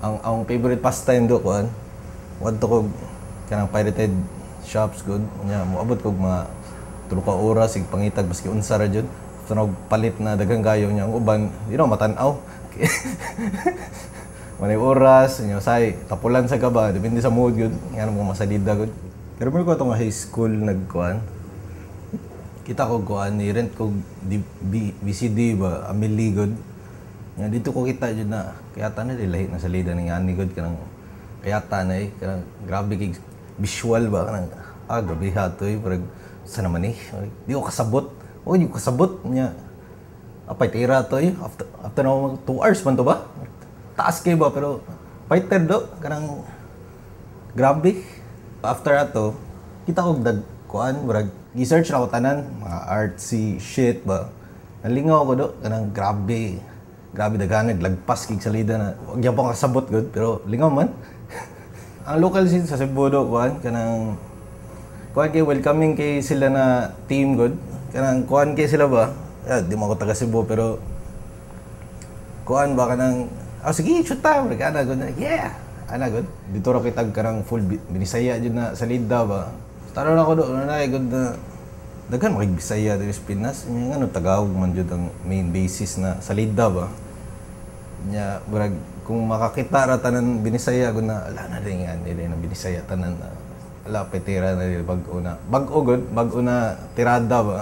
Ang favorite pastime do, kuan, wadto ko kanang pirated shops gud. Nya moabot kog mga 3 ka oras sig pangitag baski unsa ra jud. After og palit na daghan kayo nya ang uban di na matan-aw. Manay oras, nya say tapulan sa gaba, depende sa mood gud. Ngano mo masalida gud. Pero mo ko atong high school nagkuan. Kita ko kuan ni rent ko VCD ba, Amelie gud. Nga dito ko kita jud na kaya na lahi na salida ning ani gud, kanang kayata na eh, kanang grabe kay visual ba, kanang grabe hatoy, parang sa naman eh di ko kasabot, oh, di ko kasabot nya apay tira to eh. After na mag 2 hours man to ba, taas kay ba, pero fighter do, kanang grabe. After ato kita og dag kuan, murag gi-search na ko tanan mga artsy shit ba. Nalingaw ko do, kanang grabe grabe, daghan naglagpas kig salida na wag gyapon kasabot gud, pero lingaw man ang local scene sa Cebu do. Kuan, kanang kuan kay welcoming kay sila na team gud, kanang kuan kay sila ba. Di mo ako taga Cebu, pero kuan ba, kanang oh, sige, shoot ta, murag ana gud, yeah, ana gud. Dito ra kitag kanang full Binisaya jud na salida ba. Taro na ko do na gud na daghan makig Bisaya diri sa Pinas nya, ngano Tagalog man jud ang main basis na salida ba. Nya murag kung makakita ra tanan Binisaya gud na ala na din nga nila na Binisaya tanan na ala petira na dili bag-o na bag-o gud, bag-o na tirada ba.